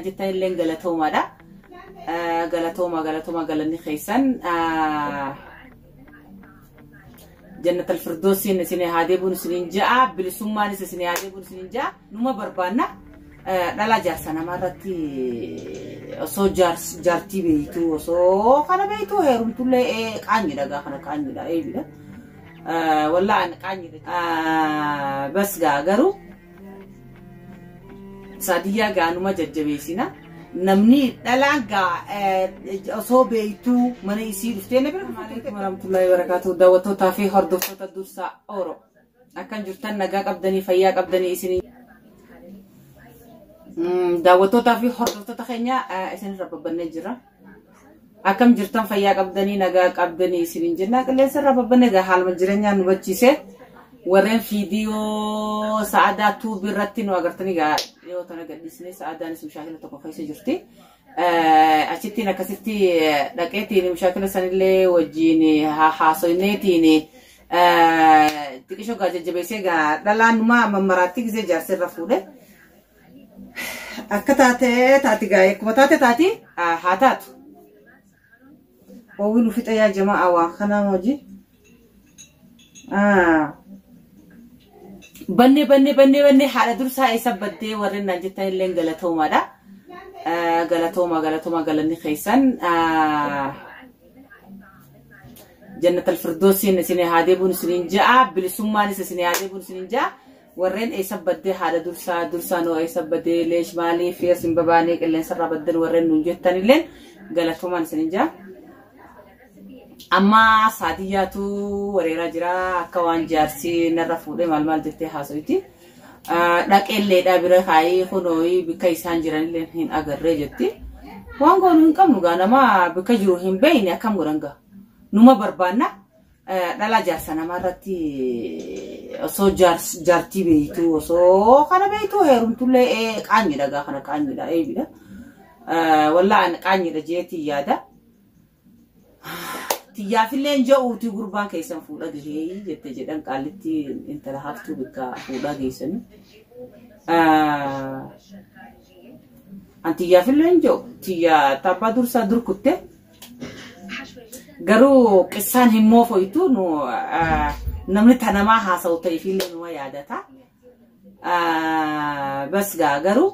Jettan illee galatoomaadha. Galatooma galatooma galanni keessan. Jannatal Firdoosiin isin haa deebiin isiniin ja'a. Bilisummaanis isin haa deebiin isiniin ja'a. Numa barbaanna. Dhalaa jaarsa namaarratti osoo jaartii beeytuu osoo kana beeytuu heerumtullee qaanyidha gaa kana qaanyidha eebidha. Wallaa qaanyidha. Bas gaa garuu Saadiyyaa gaa numa jajjabeessina. Namni dhalaan gaa osoo beeytuu mana isii dhuftee na bira dhufte. Warahmatullahi wabarakatuh. Daawwattootaa fi hordoftoota Dursaa Oro. Akkan jirtan nagaa qabdanii fayyaa qabdanii isinii. Daawwattootaa fi hordoftoota keenya isinirra babbannee jira. Akkam jirtan fayyaa qabdanii nagaa qabdanii isiniin jenna. Qilleensa irra babbannee egaa haaluma jireenyaa nu bachiise. Warreen fiidiyoo sa'aadaa tuubii irratti nu agartanii egaa dhiyoo tana gadhiisnee sa'aadaanis mushaakila tokko keessa jirti. Achittiin akkasitti dhaqeetiin mushaakila sanillee wajjin haasoyneetiin xiqishoo gaa jajjabeessee gaa dhalaan numaa mammaraatti gisee jaarsa irra fuudhe. Akka taate taati gaa akkuma taate taati haa taatu. Oowwi nu fixa yaa jamaa waan kanaa hojii. Bannee bannee bannee bannee haadha dursaa eessa baddee warreen naan jettan illee galatoomaadha. Galatooma galatooma galanni keessan. Jannatal Firdoosiin isin haa deebiin isiniin ja'a. Bilisummaanis isin haa deebiin isiniin ja'a. Warreen eessa baddee haadha dursaa dursaa noo eessa baddee leesh maalii fi isin babaanee qilleensarraa baddan warreen nuun jettan illeen galatoomaan isiniin ja'a. Amma Saadiyyaatu wareeraa jira akka waan jaarsi narra fuudhee maal maal jettee haasoyti. Dhaqeelleedha bira kaayii kunooyi bikka isaan jiranillee hin agarree jetti. Waan goonu hin qabnu gaa nama bikka jiru hin beeyne akkam godhan gaa. Numa barbaanna dhalaa jaarsa namaarratti osoo jaartii beeytuu osoo kana beeytuu heerumtullee qaanyidha gaa kana qaanyidha eebidha. Wallaa qaanyidha jeetii yaada. Tiyyaafillee hin je'uuti gurbaan keessan fuudha gahee jette jedhan qaallitti intala haftuu bikka fuudhaa geessanii. An tiyyaafillee hin je'u tiyya tabbaa dursaa dur kutte. Garuu qissaan hin moofoytu nu namni tanamaa haasa'u ta'eefillee numa yaadata. Bas gaa garuu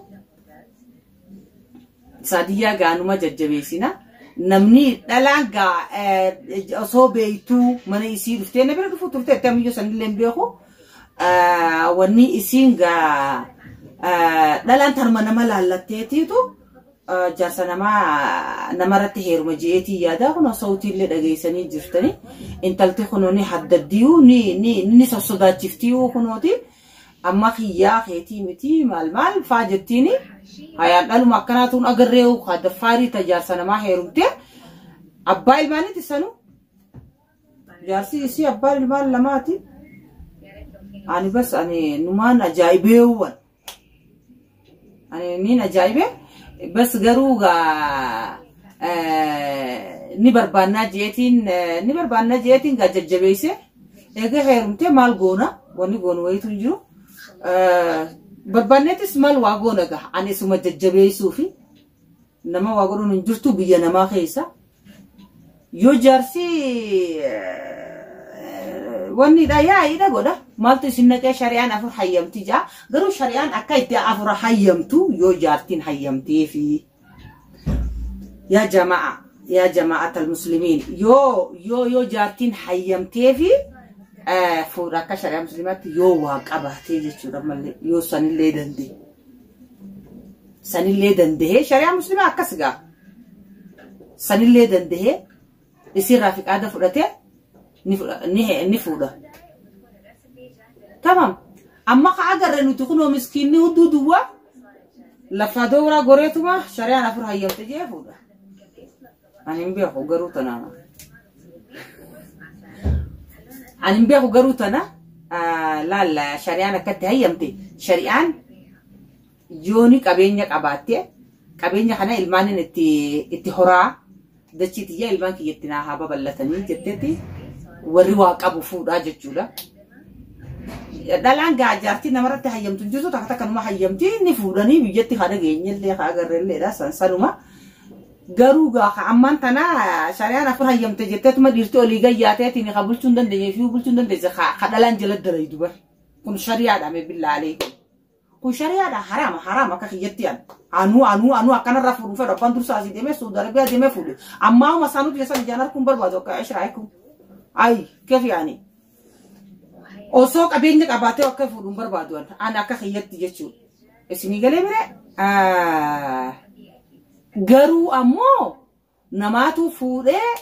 Saadiyyaa gaa numa jajjabeessina. Namni dhalaan gaa osoo beeytuu mana isii dhuftee na bira dhufuu turte itti ammiyyuu sanillee hin beeku. Wanni isiin gaa dhalaan tanuma nama laallatteetiitu jaarsa namaa namarratti heeruma je'eetii yaada kun sawtiillee dhageessanii jirtanii. Intalti kunoo ni haddaddiyuu ni ni ni sossodaachiftiyyuu kunooti. Amma kiyyaa keetii miti maal maal faa jettiini. Hayaan dhaluma akkanaa tuun agarree haa daffaarii ta jaarsa namaa heerumtee abbaa ilmaaniiti sanu. Jaarsi isii abbaa ilmaan lamaati. Ani bas ani numaan ajaa'ibeewwan. Ani niin ajaa'ibe bas garuu gaa ni barbaannaa jeetiin ni barbaannaa jeetiin gaa jajjabeesse eega heerumtee maal goona wanni goonu wayitu hin jiru. Barbaanneetis maal waa goona gaa ani isuma jajjabeessuu fi nama waa godhuun hin jirtu biyya namaa keessa. Yoo jaarsi wanni dha yaa'iidha godha. Maaltu isin naqee shari'aan afur hayyamti jaa. Garuu shari'aan akka itti afur hayyamtu yoo jaartiin hayyamteefi. Yaa jama'a yaa jama'atal muslimiin yoo yoo yoo jaartiin hayyamteefi fuudha akka shari'aa musliimaatti yoo waa qabaatee jechuudha malee yoo sanillee danda'e. Sanillee danda'ee shari'aa musliimaa akkas gaa. Sanillee danda'ee isirraa fiqaada fudhatee ni fuudha. Tamam. Amma ka agarre nuti kunoo miskiinni hunduu duwwaa lafaa dooraa goreetuma shari'aan afur hayyamte jee fuudha. Ani hin beeku garuu tana. Ani hin beeku garuu tana laalla shari'aan akkatti hayyamte shari'aan yooni qabeenya qabaatte qabeenya kana ilmaanin itti itti horaa dachii tiyya ilmaan kiyya itti naa haa babal'atanii jetteeti warri waa qabu fuudhaa jechuudha. Dhalaan gaa jaartii namarratti hayyamtu hin jirtu takka takka numa hayyamti ni fuudhanii biyyatti haa dhageenyellee haa agarrelleedha sanuma. Garuu gaa ammaan tana shari'aan afur hayyamte jetteetuma dhiirti olii gayyaateetiin haa bulchuu hin dandeenye fi bulchuu hin dandeesse haa dhalaan jala dalaydu bar. Kun shari'aadha mee billaalee. Kun shari'aadha haraama haraama akka kiyyatti an. Anuu anuu anuu akkanarraa fuudhu fedhu abbaan dursa asii deemee Suudi Arabiyaa deemee fuudhe. Ammaa uma isaanuu biyya san ijaan arguun barbaadu akka ishraa Ay keef yaani. Osoo qabeenya qabaatee akka fuudhu hin barbaadu an akka kiyyatti jechuudha. Isinii galee bire garuu ammoo namaatu fuudhee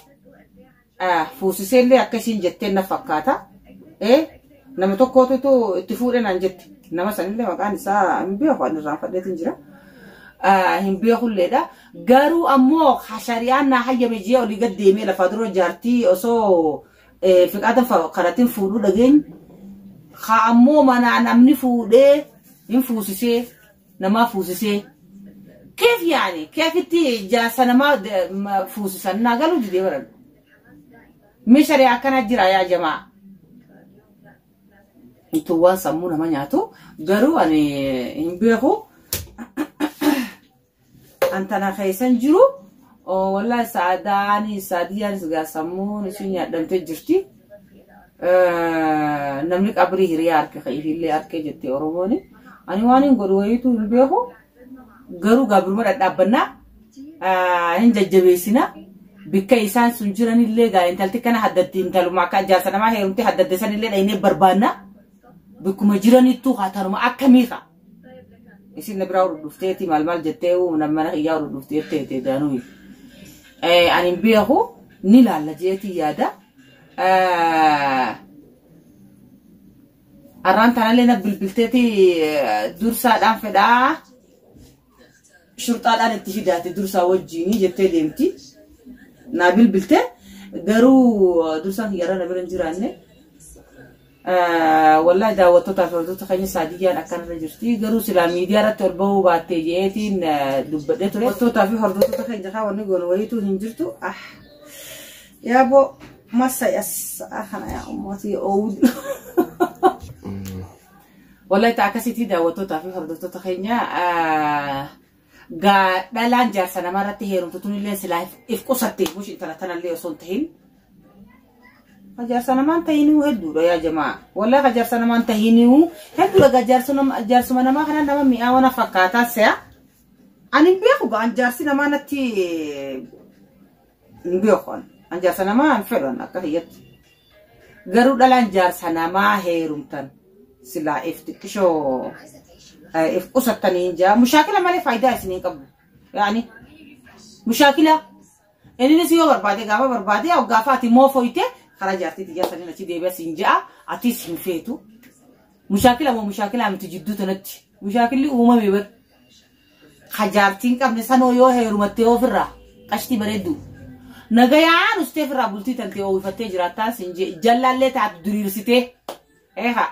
fuusiseellee akka isiin jetteen na fakkaata. Nama tokkootu itti fuudhee naan jette. Nama sanillee maqaan isaa hin beeku ani irraanfadheetiin jira. Hin beekulleedha. Garuu ammoo shari'aan naa hayyame jee olii gad deemee lafaa dura jaartii osoo fiqaata karatiin fuudhuu dhageenye. Haa ammoo manaa namni fuudhee hin fuusisee namaa fuusisee. Keef yaani keefitti jaarsa namaa fuusisan naa galuu didee baran. Mee shari'aa akkana jira yaa jamaa. Waan sammuu nama nyaatu garuu ani hin beeku. An tana keessan jiru wallahi saadaani saadiyaanis gaa sammuun isin nyaadhamtee jirti. Namni qabrii hiriyaa harka ifiillee harkee jette Oromooni. Ani waan hin godhu wayiitu hin beeku. Garuu gaabiruma dhadhaabbannaa hin jajjabeessina. Bikka isaan sun jiranillee gaa intalti kana haddatti intaluma akka jaarsa namaa heerumte haddadde sanillee dhaynee barbaanna. Bikkuma jiranittuu haa tanuma akkamii kaa. Isin na biraa hordofteeti maal maal jettee mana kiyyaa hordofteetti teetee daanuu. Ani hin beeku ni laalla jeetii yaada. Arraan tanallee na bilbilteeti dursaadhaan fedhaa. Shurxaadhaan itti fidaate dursaa wajjinii jettee deemti. Naa bilbilte garuu dursaan kiyyarra na bira hin jiraanne. Wallahi daawwattootaaf hordoftoota keenya saadiyyaan akkanarra jirti. Garuu silaa miidiyaa irratti ol bahuu baattee jeetiin dubbadhee ture. Daawwattootaa fi hordoftoota keenya kaa wanni goonu wayiitu hin jirtu. Yaaboo massa as kana yaa ummati oowwu. Wallahi ta'a akkasitti daawwattootaa fi hordoftoota keenya gaa dhalaan jaarsa namarratti heerumtu tunillee silaa if qusatte mush intala tanallee osoo hin tahin. Jaarsa namaan tahinuu hedduudha yaa jamaa. Wallahi jaarsa namaan tahinuu hedduudha gaa jaarsuma namaa kana nama mi'aawana fakkaataa se'a. Ani hin beeku gaa an jaarsi namaa natti hin beeku an. An jaarsa namaa hin fedhu an akka kiyyatti. Garuu dhalaan jaarsa namaa heerumtan silaa if xiqqishoo if qusattanii hin jaa. Mushaakila malee faayidaa isin hin qabu. Yaani mushaakila innis yoo barbaade gaafa barbaade gaafa ati moofoyte karaa jaartii xiyyaa saniin achi deebi'a siin ja'a atis hin feetu. Mushaakila moo mushaakila miti jidduu tanatti. Mushaakilli uumame bar. Ka jaartiin qabne sanoo yoo heerumattee ofirraa qashtii bareeddu. Nagayaan ustee ofirraa bultii tantee oowifattee jiraattaan siin jee jallallee taatu diriirsitee. Eeha.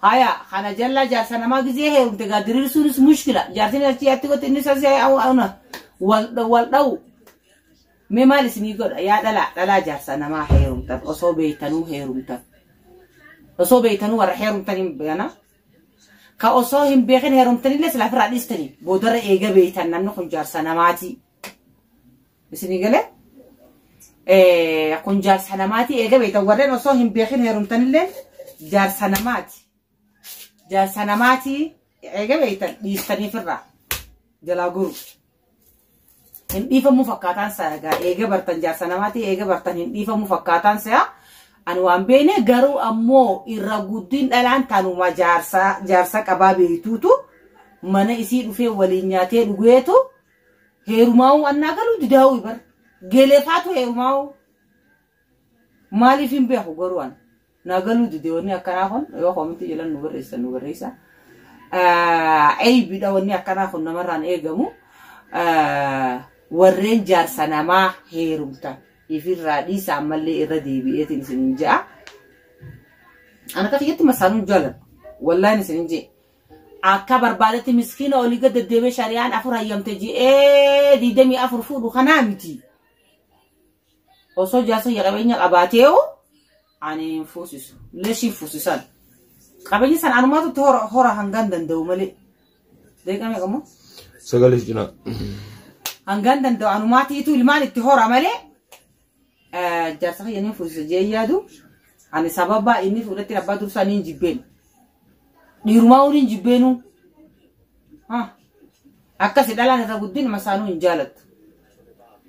Haya kana jallaa jaarsa namaa gizee heerumte gaa diriirsuunis mushkila. Jaartiin achi atti gotte innis asii wal dha'u. Mee maal isinii godha yaa dhalaa dhalaa jaarsa namaa heerumtan osoo beeytanuu heerumtan. Osoo beeytanuu warra heerumtan hin beekna. Ka osoo hin beekin heerumtanillee silaa ofirraa dhiistanii boodarra eega beeytan namni kun jaarsa namaati. Isinii galee? Kun jaarsa namaati eega beeytan warreen osoo hin beekin heerumtanillee jaarsa namaati. Jaarsa namaati eega beeytan dhiistanii ofirraa jalaa guru. Hin dhiifamu fakkaataan isaa egaa eega bartan jaarsa namaati eega bartan hin dhiifamu fakkaataan isaa ani waan beekne garuu ammoo irra guddin dhalaan tanuma jaarsa jaarsa qabaa beektuutu mana isii dhufee waliin nyaatee dhugeetu heerumaa'uu annaa galuu didaa'uu bar gelefaatu heerumaa'uu maaliif hin beeku garuu an naa galuu dide wanni akkanaa kun yoo koominti jalan nu barreessa nu barreessa eeybidha wanni akkanaa kun namarraan eegamu. Warreen jaarsa namaa heerumtan ifirraa dhiisa ammallee irra deebi'eetiin isin ja'a. Ana akka kiyyatti masaanuun jaaladhu. Wallaahi isin jee. Akka barbaadetti miskiina olii gad deddeebi'ee shari'aan afur hayyamte je'ee 24 fuudhu kanaa miti. Osoo jaarsa qabeenya qabaateewu ani hin fuusisu. Leeshii fuusisan. Qabeenya sana anumaatu itti hora hora hangaan danda'u malee. Deeqa meeqa moo? Sagalee cinaa. Hangaan danda'u anumaatiitu ilmaan itti hora malee jaarsa kiyya ni fuusisa jee yaadu. Ani sababa inni fuudhetti abbaa dursaa ni hin jibbeenu. Dhiirumaa waliin jibbeenu. Akkasi dhalaan irra guddin masaanuu hin jaalattu.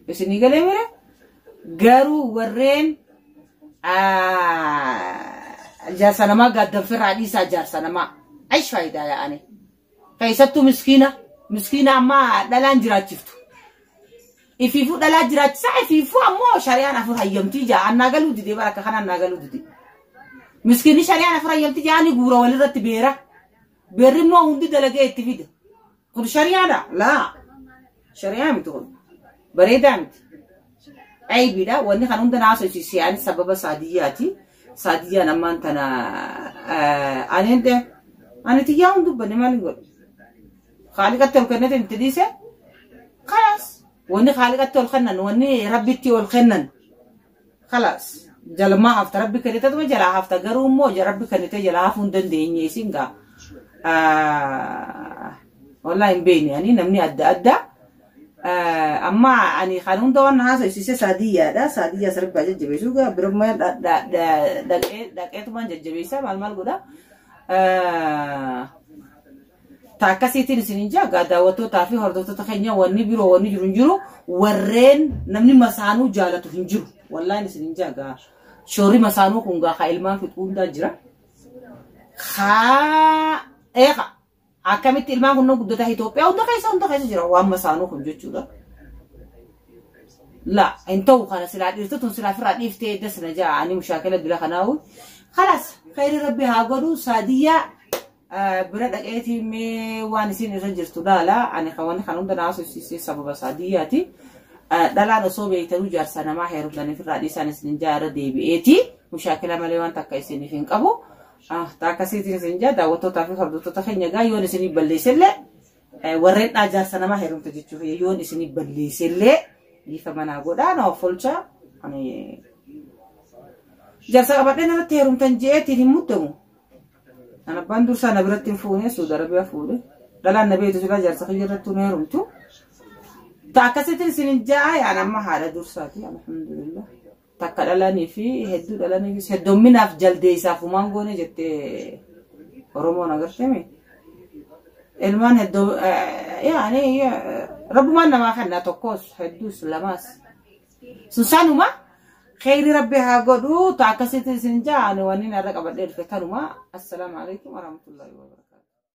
Isinii galee mire garuu warreen jaarsa namaa gaaddanfirraa dhiisaa jaarsa namaa. Aish faayidaa yaa'anii. Keessattuu miskiina miskiina ammaa dhalaan jiraachiftu. Ifiifuu dhalaa jiraachisaa ifiifuu ammoo shari'aan afur hayyamtii jaa annaa galuu didee bara akka kanaan annaa galuu didee. Miskiinni shari'aan afur hayyamtii jaa ni guura walirratti beera. Beerri immoo hundi dalagee itti fida. Kun shari'aadha laa shari'aa miti kun bareedaa miti. Aybiidha wanni kan hunda naasosiisee ani sababa saadiyyaati. Saadiyyaan ammaan tana ani hin ani tiyyaa hin dubbanne maal hin godhu. Haaliqatti ol kennete itti dhiise kalaas wanni haaliqatti ol kennan wanni rabbitti ol kennan kalaas jalmaa hafta rabbi kennitetuma jalaa hafta garuu immoo rabbi kennite jalaa hafuu hin dandeenye isin gaa wallahi hin beekne ani namni adda addaa amma ani kan hunda waan haasofsiise saadiyyaadha saadiyyaa sirba jajjabeessuu gaa birummaa dhaqeetumaan jajjabeessa maal maal godha. Ta akkasiitiin isin jaa gaa daawwattootaa fi hordoftoota keenya wanni biroo wanni jiru hin jiru warreen namni masaanuu jaalatu hin jiru. Wallaan isin jaa gaa shoorri masaanuu kun gaa haa ilmaan fixuu hundaa jira. Haa eeqa akkamitti ilmaan kun guddataa Itoophiyaa hunda keessa jira waan masaanuu kun jechuudha. La hin ta'u kana silaa dhiirtu tun silaa firraa dhiiftee edda sina jaa ani mushaakila dila kanaawu. Kalaas khayri rabbi haa godhu saadiyyaa bira dhaqeetii mee waan isin irra jirtu laala ani kan kan hunda naasofsiisee sababa saadiyyaati. Dhalaan osoo beektanuu jaarsa namaa heerumtaniif irraa dhiisaan isin jaa irra deebi'eeti mushaakila malee waan takka isiniif hin qabu. Ta akkasiitiin isin jaa daawwattootaa fi hordoftoota keenya gaa yoon isinii balleessellee warreen dhaa jaarsa namaa heerumte jechuuf yoon isinii balleessellee dhiifa manaa godhaa na of olchaa ani jaarsa qabadhee narratti heerumtan je'eetiin hin muddamu. An abbaan dursaa na biratti hin fuune Suudi Arabiyaa fuudhe. Dhalaan na beektu silaa jaarsa kiyya irratti hin heerumtu. Ta akkasitti isin ja'a yaan amma haadha dursaati alhamdulillah. Takka dhalanii fi hedduu dhalanii fi heddomminaaf jaldeessaaf humaan goone jettee Oromoon agartee Ilmaan hedduu yaani rabbumaan namaa kenna tokkos hedduus lamaas. Sun sanuma kheyri rabbi haa godhu ta akkasitti isin ja'a ani wanni narra qabadhee dhufe tanuma assalaamu alaikum warahmatullahi wabarakatuh.